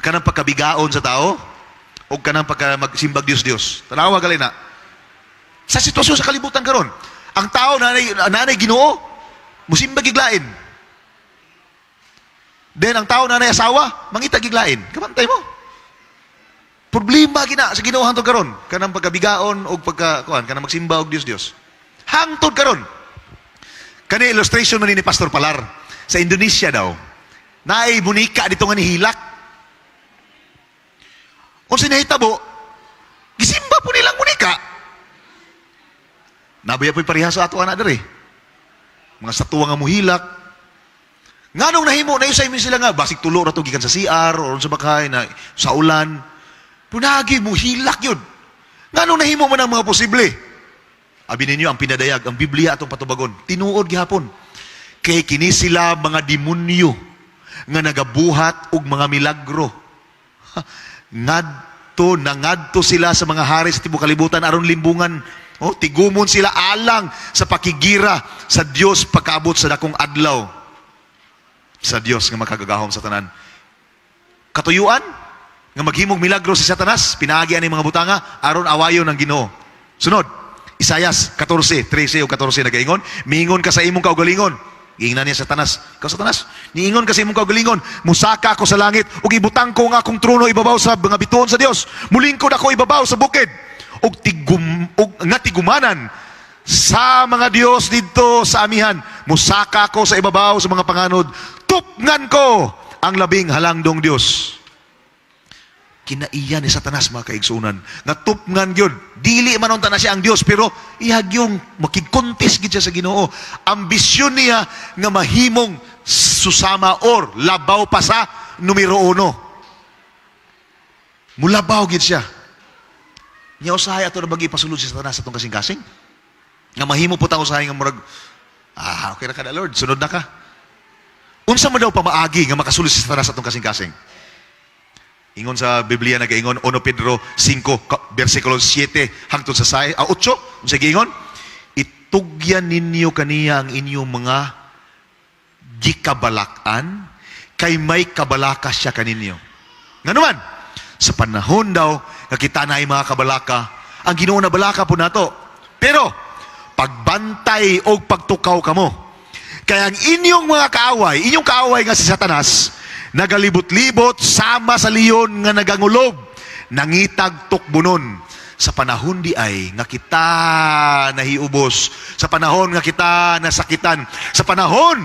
kanang pagkabigaon sa tao, o kanang pagka magsimbag Dios Dios. Tanawa gali na. Sa sitwasyon sa kalibutan karon, ang tao nanay nanay Ginoo, musimbag giglain. Then ang tao nanay asawa, mangita giglain. Kabantay mo. Problema gina sa Ginoo hangtod karon, kanang pagkabigaon og pagka kuan, kanang magsimba og Dios Dios. Hangtod karon. Kani illustration man ni Pastor Palar sa Indonesia daw. Naay bunika dito nga nihilak. Unsa nahitabo, gisimba po nilang munika. Nabaya po'y pareha sa ato ana diri. Mga satuwa nga muhilak. Nganong nahimo na sa sila nga basig tulo ra to gikan sa CR or sa bakay na sa ulan. Punagi muhilak yun. Nganong nahimo man ang mga posible? Abi ninyo ang pinadayag, ang Biblia atong patubagon. Tinuod gihapon. Kay kini sila mga demonyo nga nagabuhat og mga milagro. Ha, ngadto nangadto sila sa mga hari sa tibuok kalibutan aron limbungan. Oh, tigumon sila alang sa pakigira sa Dios pagkaabot sa dakong adlaw sa Dios nga makagagahom sa tanan. Katuyuan nga maghimong milagro si Satanas, pinaagi ani mga butanga aron awayon ng Ginoo. Sunod, Isayas 14, 13 o 14 nagaingon, miingon ka sa imong kaugalingon. Giingnan niya Satanas, ikaw Satanas, niingon ka sa imong kaugalingon, musaka ako sa langit ug ibutang ko ang akong trono ibabaw sa mga bituon sa Dios. Mulingkod ako ibabaw sa bukid ug tigum ug nga tigumanan sa mga Dios didto sa amihan. Musaka ako sa ibabaw sa mga panganod. Tupngan ko ang labing halangdong Dios. Kinaiya ni Satanas, mga kaigsunan. Nga tupngan gyud. Dili man unta na siya ang Dios pero ihag yung makig-contest gid siya sa Ginoo. Ambisyon niya nga mahimong susama or labaw pa sa numero uno. Mulabaw gid siya. Nya usahay ato na bagi pasulod si Satanas sa atong kasing-kasing. Nga mahimo po ta usahay nga murag ah okay ra ka na Lord, sunod na ka. Unsa man daw pamaagi nga makasulod si Satanas sa atong kasing-kasing? Ingon sa Biblia nagaingon 1 Pedro 5 versikulo 7 hangtod sa 6, 8, unsa giingon? Itugyan ninyo kaniya ang inyong mga gikabalakan, kay may kabalaka siya kaninyo. Nganuman, sa panahon daw nga kita na ay mga kabalaka, ang Ginoo na balaka po nato. Pero, pagbantay o pagtukaw kamo. Kaya ang inyong mga kaaway, inyong kaaway nga si Satanas, nagalibot-libot sama sa leon nga nagangulob, nangitag tukbunon. Sa panahon di ay nga kita nahiubos, sa panahon nga kita nasakitan, sa panahon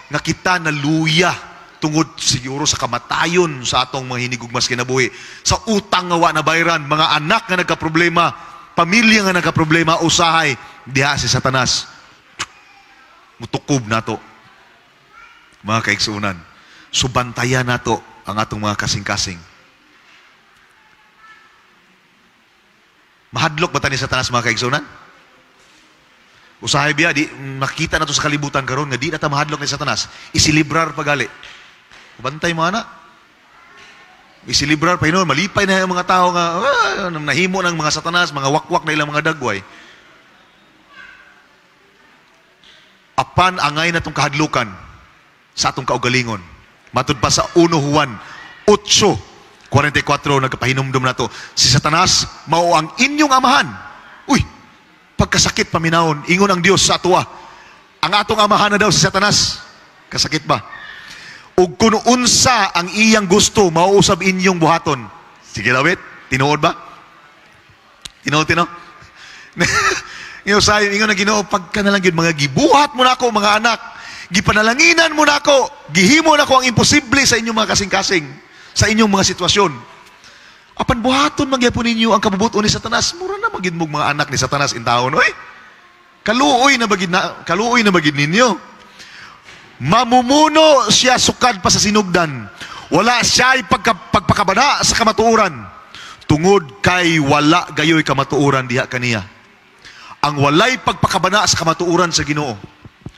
nga kita naluya tungod siguro sa kamatayon sa atong mga hinigugmas kinabuhi, sa utang nga wa na bayran, mga anak nga nagkaproblema, pamilya nga nagkaproblema, usahay diha si Satanas mutukob nato. Mga kaigsuonan, subantayan nato ang atong mga kasing-kasing. Mahadlok ba ta ni Satanas, mga kaigsuonan? Usahay biya, di makita na to sa kalibutan karon nga di na ta mahadlok ni Satanas. Isilibrar pagali. Bantay mo ana. Isilibrar pa hinuon, malipay na yung mga tao nga nahimo ng mga Satanas, mga wakwak na ilang mga dagway. Apan angay na tong kahadlukan sa atong kaugalingon. Matud pa sa 1 Juan 8:44, nagpahinumdum nato, si Satanas mao ang inyong amahan. Uy, pagkasakit paminawon, ingon ang Dios sa atoa. Ang atong amahan na daw si Satanas. Kasakit ba? Ug kun unsa ang iyang gusto, mao usab inyong buhaton. Sige lawit, tinuod ba? Tinuod, tino? Ngayon sa ingon ang Ginoo, pagka na lang yun, mga gibuhat mo na ako, mga anak, gipanalanginan mo na ako, gihimo na ako ang imposible sa inyong mga kasing-kasing, sa inyong mga sitwasyon. Apan buhaton magyapon ninyo ang kabubuton ni Satanas, mura na magyud mong mga anak ni Satanas in taon, oy. Kaluoy na bagid na, kaluoy na bagid ninyo. Mamumuno siya sukad pa sa sinugdan. Wala siya pagpakabana sa kamatuoran. Tungod kay wala gayoy kamatuoran diha kaniya. Ang walay pagpakabana sa kamatuoran sa Ginoo.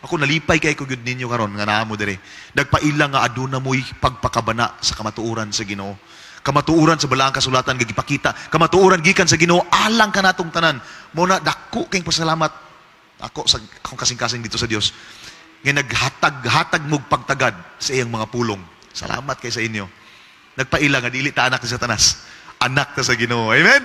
Ako nalipay kay ko gyud ninyo karon nga naa mo diri. Nagpaila nga aduna mo'y pagpakabana sa kamatuoran sa Ginoo. Kamatuoran sa balaang kasulatan nga gipakita, kamatuoran gikan sa Ginoo alang kanatong tanan. Mo na dako kayong pasalamat ako sa akong kasing-kasing dito sa Dios. Nga naghatag-hatag mog pagtagad sa iyang mga pulong. Salamat kay sa inyo. Nagpaila nga dili ta anak ni Satanas. Anak ta sa Ginoo. Amen.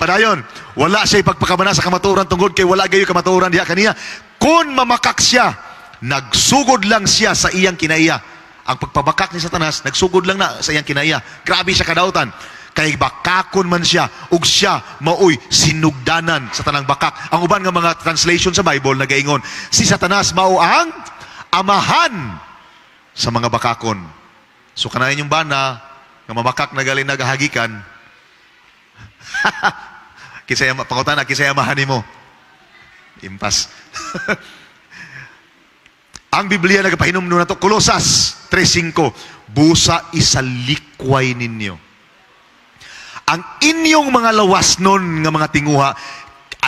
Padayon, wala siya ipagpakabana sa kamatuoran tungod kay wala gayo kamatuoran diha kaniya. Kung mamakak siya, nagsugod lang siya sa iyang kinaiya. Ang pagpabakak ni Satanas, nagsugod lang na sa iyang kinaiya. Grabe siya kadautan. Kay bakakon man siya, ug siya maoy sinugdanan sa tanang bakak. Ang uban nga mga translation sa Bible nagaingon, si Satanas mao ang amahan sa mga bakakon. So kanayon yung bana nga mamakak na gali nagahagikan. Kisaya pangutana, kisay amahan nimo. Impas. Ang Biblia nagapahinumdum nato, Kolosas 3:5, busa isalikway ninyo ang inyong mga lawas nun nga mga tinguha,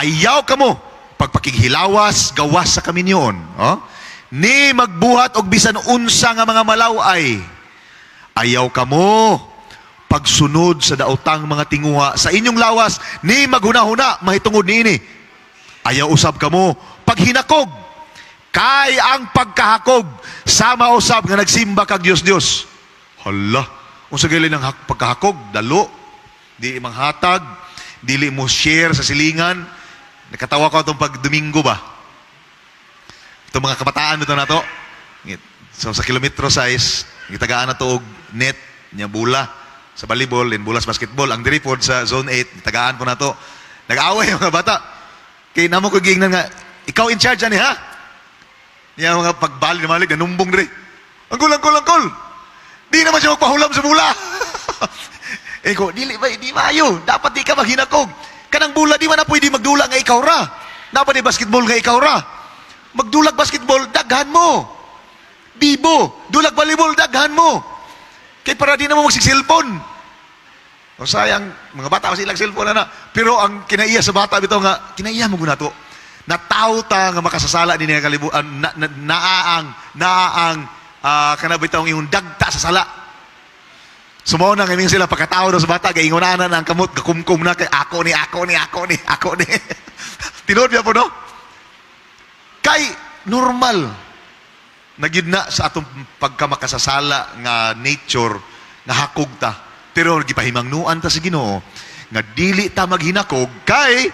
ayaw kamo pagpakighilawas gawas sa kaminyoon, oh? Ni magbuhat og bisan unsa nga mga malaway. Ayaw kamo pagsunod sa daotang mga tinguha sa inyong lawas ni maghunahuna mahitungod niini. Ayaw usab kamo paghinakog, kay ang pagkahakog sama usab nga nagsimba kag Dios Dios. Hala, unsa gali ng pagkahakog? Dalo, dili manghatag, dili mo share sa silingan. Nakatawa ko atong pag Domingo ba? Itong mga kabataan ito na to. So sa kilometro size, gitagaan na to og net, nya bula sa volleyball and bula sa basketball. Ang diri pod sa zone 8, gitagaan po na to. Nag-away ang mga bata. Kay namo ko giingnan nga, ikaw in charge ani ha? Niya mga pagbali na mali, ganumbong diri. Angkol, angkol, angkol! Di naman siya magpahulam sa bula. Eh ko, dili ba, di maayo. Dapat di ka maghinakog. Kanang bula, di man na pwede magdula nga ikaw ra. Dapat di basketball nga ikaw ra. Magdulag basketball, daghan mo. Bibo, dulag volleyball, daghan mo. Kay para di na mo magsisilpon. O sayang, mga bata kasi ilang cellphone na na. Pero ang kinaiya sa bata bitaw nga, kinaiya mo guna to. Nataw ta nga makasasala din nga kalibuan, na, na, naaang, naaang, kana bitaw ang iyong dagta sa sala. Sumaw na kami sila pagkatao daw sa bata, gaingon na ang kamot, gakumkum na kay ako ni, ako ni, ako ni, ako ni. Tinuod niya po, no? Kay normal na gyud na sa atong pagkamakasasala nga nature nga hakog ta. Pero gipahimangnuan ta sa Ginoo nga dili ta maghinakog kay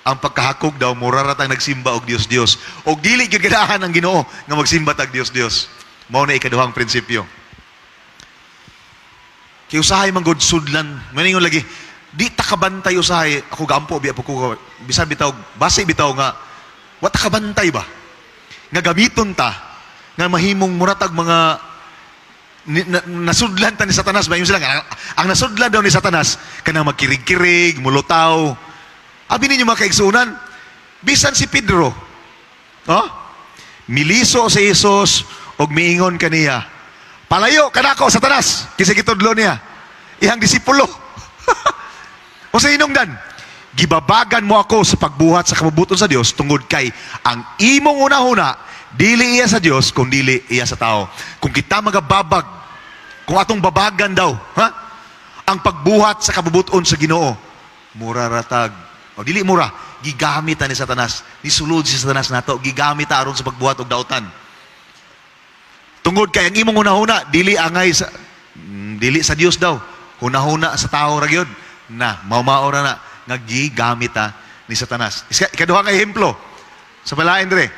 ang pagkahakog daw mura ra tang nagsimba og Dios Dios. Og dili gyud ganahan ang Ginoo nga magsimba tag Dios Dios. Mao na ikaduhang prinsipyo. Kay usahay man gud sudlan, maningon lagi, di ta kabantay usahay, ako gaampo biya po ko, bisan bitaw, base bitaw nga, wa ta kabantay ba? Nga gamiton ta, nga mahimong muratag mga nasudlan ta ni Satanas ba yung sila ang nasudlan daw ni Satanas kanang magkirig-kirig, mulutaw. Abi ninyo, mga kaigsuonan, bisan si Pedro, oh, miliso si Jesus og miingon kaniya, "Palayo kanako, Satanas," kinsa gitudlo niya? Iyang disipulo. O sa hinungdan, "Gibabagan mo ako sa pagbuhat sa kabubuton sa Dios tungod kay ang imong hunahuna dili iya sa Dios kung dili iya sa tao." Kung kita magababag, kung atong babagan daw, ha? Ang pagbuhat sa kabubuton sa Ginoo, mura ratag. O dili mura, gigamit ta ni Satanas. Nisulod si Satanas nato, gigamit ta aron sa pagbuhat og dautan. Tungod kay ang imong hunahuna dili angay sa dili sa Dios daw. Hunahuna sa tao ra gyud na mao ra na nga gigamit ta ni Satanas. Ikaduha nga ehemplo sa balain dire.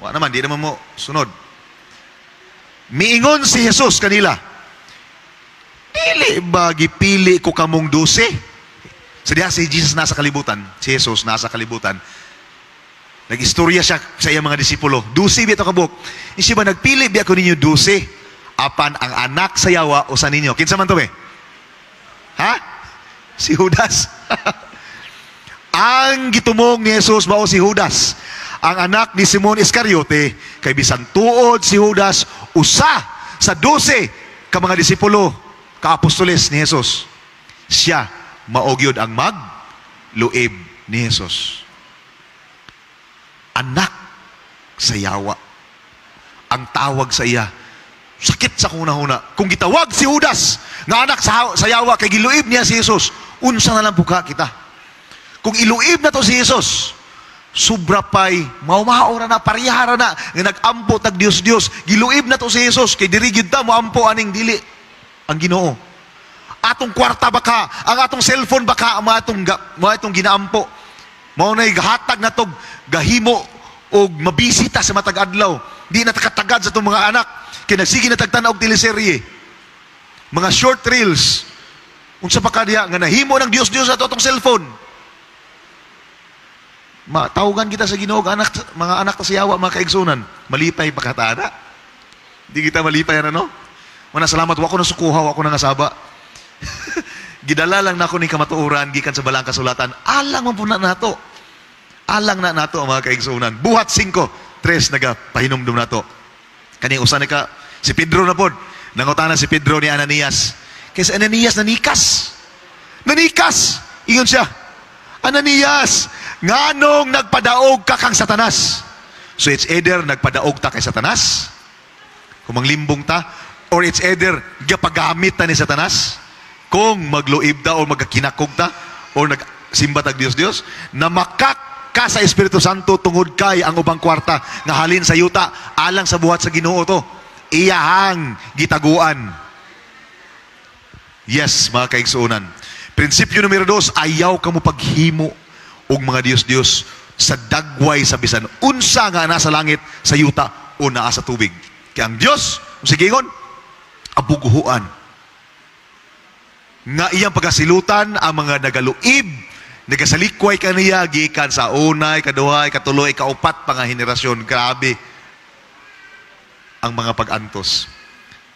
Wa naman, di naman mo sunod. Miingon si Jesus kanila, "Dili ba gipili ko kamong 12?" Sa diha si Jesus nasa kalibutan, si Jesus nasa kalibutan. Nag-istorya siya sa iyang mga disipulo. 12 biya to kabuok. Ingon ba, "Nagpili biya ko ninyo 12? Apan ang anak sa yawa usa ninyo." Kinsa man to be? Ha? Si Judas. Ang gitumong ni Jesus mao si Judas, ang anak ni Simon Iscariote, kay bisan tuod si Judas usa sa 12 ka mga disipulo, ka apostoles ni Jesus. Siya mao gyud ang magluib ni Jesus. Anak sa yawa ang tawag sa iya. Sakit sa hunahuna. Kung gitawag si Judas nga anak sa yawa kay giluib niya si Jesus, unsa na lang buka kita? Kung iluib na to si Jesus, sobra pay, mao ra na, parehara na, nga nag-ampo tag Dios Dios, giluib na to si Jesus, kay diri gyud ta moampo aning dili ang Ginoo. Atong kwarta baka, ang atong cellphone baka, ang mga atong ginaampo. Mao na'y gahatag na tog gahimo og mabisita sa matag adlaw. Di na katagad sa atong mga anak. Kay nagsige na tagtan-aw og teleserye. Mga short reels. Unsa pa kadiya nga nahimo ng Dios Dios ato atong cellphone. Matawagan kita sa Ginoo anak, mga anak ta sa yawa, mga kaigsunan. Malipay pa ka ana? Di kita malipay ano? Mana salamat wa ko na sukuha, wa ko na ngasaba. Gidala lang nako ni kamatuoran gikan sa balaang kasulatan. Alang man po na nato. Alang na nato, mga kaigsunan. Buhat 5:3 naga pahinumdum nato. Kani usa ni ka si Pedro na pod. Nangutana si Pedro ni Ananias. Kay si Ananias nanikas. Nanikas. Ingon siya, "Ananias, nganong nagpadaog ka kang Satanas?" So it's either nagpadaog ta kay Satanas, kung manglimbong ta, or it's either gapagamit ta ni Satanas, kung magluib ta o magkakinakog ta, or nagsimba tag Dios Dios, na makak ka sa Espiritu Santo tungod kay ang ubang kwarta nga halin sa yuta alang sa buhat sa Ginoo to iyahang gitaguan. Yes, mga kaigsuonan. Prinsipyo numero 2, ayaw ka mo paghimo og mga Dios-Dios sa dagway sa bisan unsa nga nasa langit, sa yuta o naa sa tubig. Kaya ang Dios, sige ingon, abuguhuan. Nga iyang pagasilutan ang mga nagaluib, nagasalikway kaniya gikan sa unay, kaduhay, katuloy, kaupat pa nga henerasyon. Grabe ang mga pag-antos.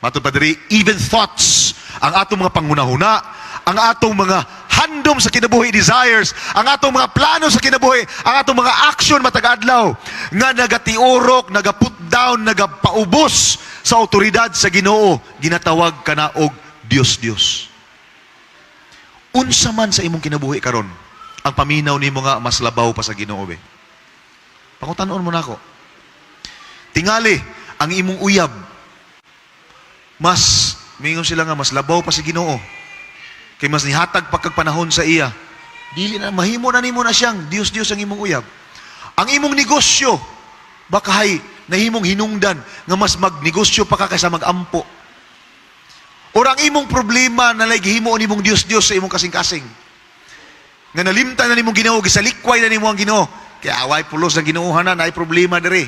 Matod pa diri, even thoughts, ang atong mga panghunahuna, ang atong mga handom sa kinabuhi, desires, ang atong mga plano sa kinabuhi, ang atong mga action matag adlaw, nga nagatiurok, naga-put down, nagapaubos sa otoridad sa Ginoo, ginatawag kana og Dios Dios. Unsa man sa imong kinabuhi karon, ang paminaw nimo nga mas labaw pa sa Ginoo be? Pangutan-on mo nako. Tingali, ang imong uyab, mas, mingon sila nga, mas labaw pa sa Ginoo. Kay mas nihatag pa kag panahon sa iya. Dili na, mahimo na nimo na siyang Dios Dios ang imong uyab. Ang imong negosyo, baka hay nahimong hinungdan nga mas magnegosyo pa ka kaysa magampo. Or ang imong problema na gihimo nimong Dios-Dios sa imong kasing-kasing. Nga nalimtan na nimong Ginoo, gisalikway na nimo ang Ginoo. Kaya away pulos ang Ginoo na, naay problema diri.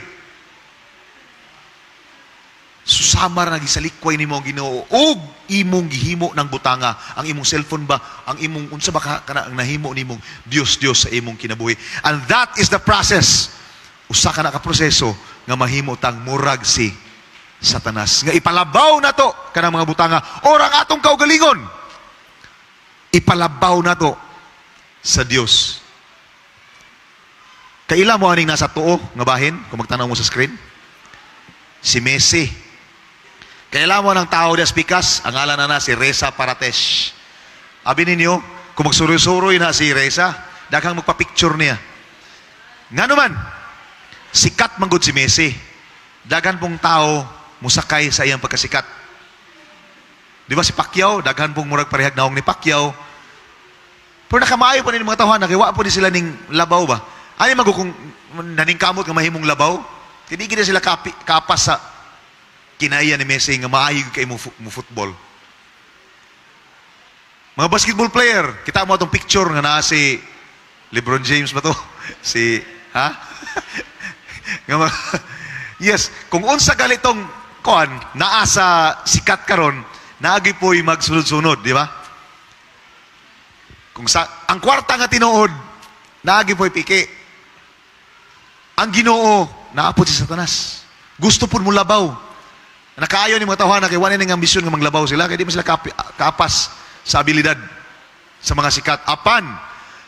Susama ra na gisalikway nimo ang Ginoo ug imong gihimo ng butanga, ang imong cellphone ba, ang imong unsa ba ka, kana ang nahimo nimong Dios Dios sa imong kinabuhi. And that is the process. Usa ka na ka proseso nga mahimo tang murag si Satanas nga ipalabaw nato kanang mga butanga or ang atong kaugalingon, ipalabaw nato sa Dios. Kaila mo aning nasa tuo nga bahin kung magtanaw mo sa screen? Si Messi. Kaila mo ng tao dias pikas, ang ngalan na na si Reza Paratesh. Abi ninyo, kung magsuroy-suroy na si Reza, daghang magpa-picture niya. Nga naman, sikat manggod si Messi. Daghan pong tao musakay sa iyang pagkasikat. Di ba si Pacquiao, daghan pong murag parehag naong ni Pacquiao. Pero nakamaayo pa ni mga tawhan, nakiwa po ni sila ning labaw ba? Ano mago kung naningkamot nga mahimong labaw? Hindi gid sila kapas sa kinaya ni Messi nga maayo kay mo football. Mga basketball player, kita mo atong picture nga naa si LeBron James ba to? Si, ha? Nga yes, kung unsa galitong kuan naa sa sikat karon, naagi po'y magsunod-sunod, di ba? Kung sa ang kwarta nga tinuod, naagi po'y piki. Ang Ginoo, naapod si Satanas. Gusto pud mo labaw. Nakaayo ni mga tawhana kay wala ning ambisyon nga manglabaw sila kay di man sila kapas sa abilidad sa mga sikat. Apan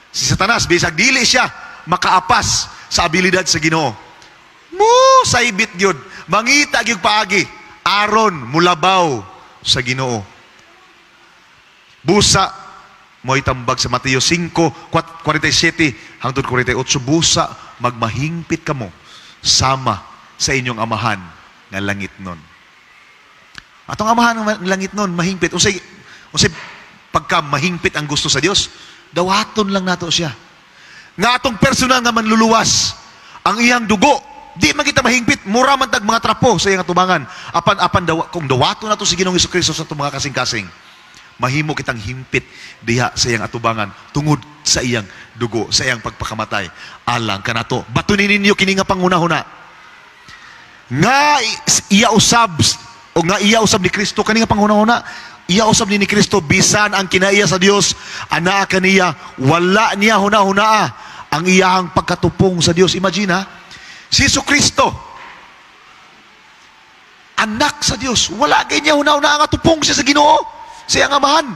si Satanas, bisag dili siya makaapas sa abilidad sa Ginoo, mo saybit gyud, mangita gyud paagi aron mulabaw sa Ginoo. Busa mo'y tambag sa Mateo 5:47 hangtod 48, busa magmahingpit kamo sama sa inyong Amahan nga langit nun. Atong Amahan nga langit nun, mahingpit. Unsay pagka mahingpit ang gusto sa Dios? Dawaton lang nato siya. Nga atong personal nga manluluwas, ang iyang dugo, di man kita mahingpit, mura man tag mga trapo sa iyang atubangan. Apan apan dawa, kung dawaton nato si Ginoong Kristo sa atong mga kasing-kasing, mahimo kitang himpit diha sa iyang atubangan tungod sa iyang dugo, sa iyang pagpakamatay alang kanato. Batunin ninyo kini nga panghunahuna. Nga iya usab o nga iya usab ni Kristo kani nga panghunahuna, iya usab ni Kristo bisan ang kinaiya sa Dios anaa kaniya, wala niya hunahunaa ang iyahang pagkatupong sa Dios. Imagine ha, si Jesu Kristo, anak sa Dios, wala kay niya hunahunaa nga tupong siya sa Ginoo, sa iyang Amahan.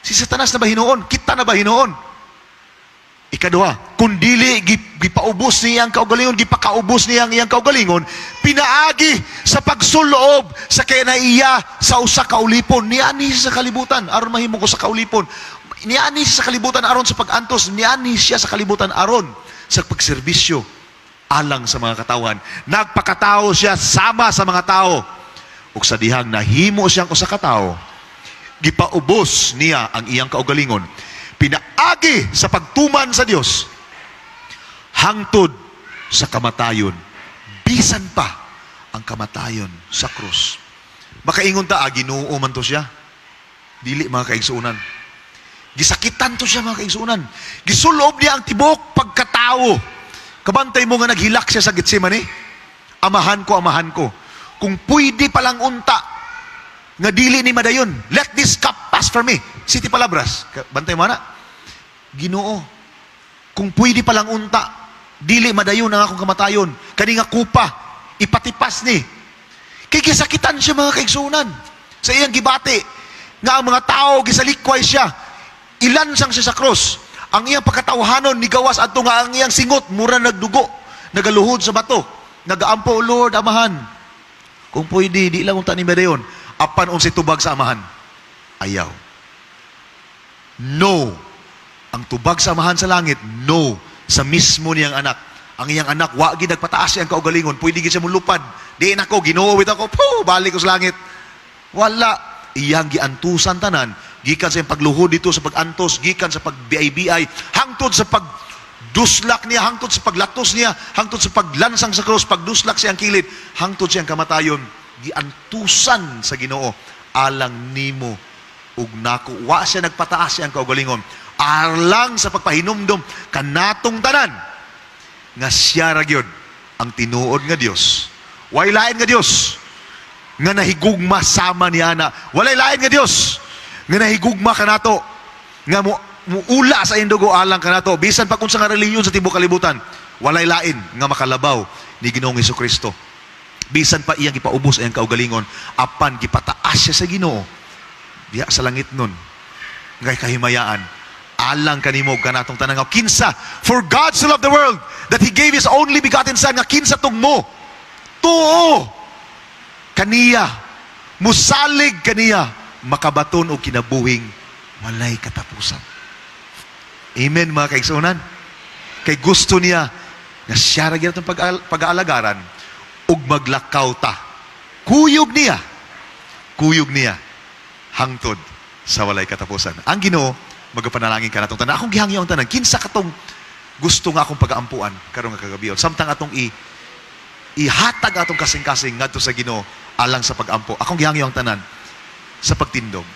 Si Satanas na ba hinuon? Kita na ba hinuon? Ikaduha, kung dili gipaubos niya ang kaugalingon, gipakaubos niya ang iyang kaugalingon, pinaagi sa pagsuloob sa kinaiya sa usa ka ulipon. Niani siya sa kalibutan aron mahimo ko sa kaulipon. Niani siya sa kalibutan aron sa pag-antos, niani siya sa kalibutan aron sa pagserbisyo alang sa mga katawan. Nagpakatao siya sama sa mga tao. Ug sa dihang nahimo siyang usa ka tawo, gipaubos niya ang iyang kaugalingon pinaagi sa pagtuman sa Dios hangtod sa kamatayon, bisan pa ang kamatayon sa krus. Makaingon ta, ah, Ginoo man to siya. Dili, mga kaigsuonan. Gisakitan to siya, mga kaigsuonan. Gisulob niya ang tibok pagkatao. Kabantay mo nga naghilak siya sa Getsemane. "Amahan ko, Amahan ko. Kung pwede palang unta, nga dili ni madayon. Let this cup pass from me." Siyete palabras. Bantay mo na. "Ginoo, kung pwede palang unta, dili madayon ang akong kamatayon. Kani nga kupa, ipatipas ni." Kay gisakitan siya, mga kaigsuonan. Sa iyang gibati, nga ang mga tao gisalikway siya. Ilansang siya sa krus. Ang iyang pagkatawhanon nigawas adto nga ang iyang singot mura nagdugo, nagaluhod sa bato. Nagaampo, "Lord, Amahan. Kung pwede, di lang unta ni madayon." Apan unsay tubag sa Amahan? Ayaw. No. Ang tubag sa Amahan sa langit, no. Sa mismo niyang anak. Ang iyang anak, wa gid nagpataas siyang kaugalingon. Pwede gid siya mulupad. "Di na ko, Ginoo ako, po, balik ko sa langit." Wala. Iyang giantusan tanan, gikan sa iyang pagluhod dito sa pag-antos, gikan sa pag-BI-BI, hangtod sa pag Pagduslak niya hangtod sa paglatos niya, hangtod sa paglansang sa krus, pagduslak siyang kilid, hangtod siyang kamatayon, giantusan sa Ginoo alang nimo ug nako. Wa siya nagpataas siyang kaugalingon alang sa pagpahinumdom kanatong tanan nga siya ra gyud ang tinuod nga Dios. Way lain nga Dios nga nahigugma sama ni ana. Walay lain nga Dios nga nahigugma kanato, nga mo muula sa iyang dugo alang kanato. Bisan pa kung sa nga relihiyon sa tibuok kalibutan, walay lain nga makalabaw ni Ginoong Kristo. Bisan pa iyang gipaubos ang iyang kaugalingon, apan gipataas siya sa Ginoo diha sa langit nun ngay kahimayaan alang kanimo ug kanatong tanan, nga kinsa, for God so loved the world that He gave His only begotten Son, nga kinsa tong mo tuo kaniya, musalig kaniya, makabaton og kinabuhing walay katapusan. Amen, mga kaigsuonan. Kay gusto niya nga siya ra gyud atong pag-aalagaran ug maglakaw ta kuyog niya, kuyog niya hangtod sa walay katapusan. Ang Ginoo magapanalangin kanatong tanan. Akong gihangyo ang tanan, kinsa katong gusto nga akong pagaampuan karon nga kagabion samtang atong ihatag atong kasing-kasing ngadto sa Ginoo alang sa pagampo? Akong gihangyo ang tanan, sa pagtindog,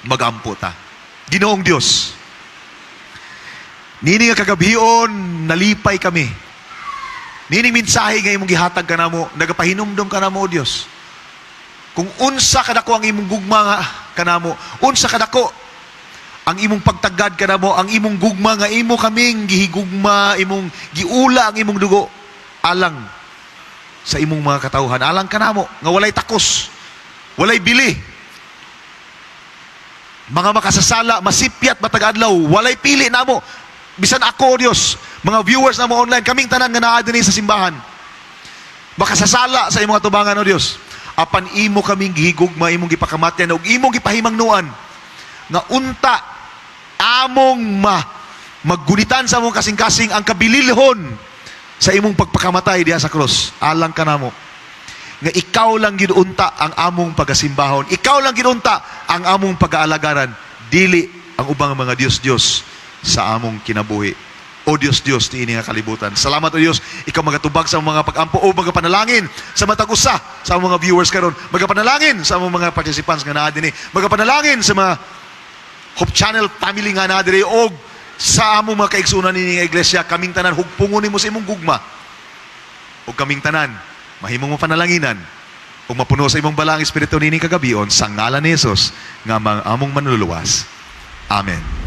magampo ta. Ginoong Dios, nini nga kagabion, nalipay kami. Nining mensahe nga imong gihatag kanamo, nagapahinumdom kanamo, O Dios, kung unsa kadako ang imong gugma nga kanamo, unsa kadako ang imong pagtagad kanamo, ang imong gugma nga imo kaming gihigugma, imong giula ang imong dugo alang sa imong mga katawhan, alang kanamo nga walay takos, walay bili. Mga makasasala, masipyat matag adlaw, walay pili namo. Bisan ako, O Dios, mga viewers namo online, kaming tanan nga naa dinhi sa simbahan, makasasala sa imong atubangan, O Dios. Apan imo kaming gihigugma, imong gipakamatyan ug imong gipahimangnuan nga unta among maggunitan sa among kasing-kasing ang kabililhon sa imong pagpakamatay diha sa krus alang kanamo, nga ikaw lang gyud unta ang among pagasimbahon, ikaw lang gyud unta ang among pag-aalagaran, dili ang ubang mga Dios-Dios sa among kinabuhi o Dios-Dios niini nga kalibutan. Salamat, O Dios, ikaw magatubag sa mga pag-ampo o magapanalangin sa matag usa sa among mga viewers karon, magapanalangin sa among mga participants nga naa dinhi, magapanalangin sa mga Hope Channel family nga naa diri og sa among mga kaigsuonan nini nga iglesia. Kaming tanan hugpungon nimo sa imong gugma ug kaming tanan mahimong mapanalanginan ug mapuno sa imong balaang espiritu nining kagabion, sa ngalan ni Jesus nga among manluluwas. Amen.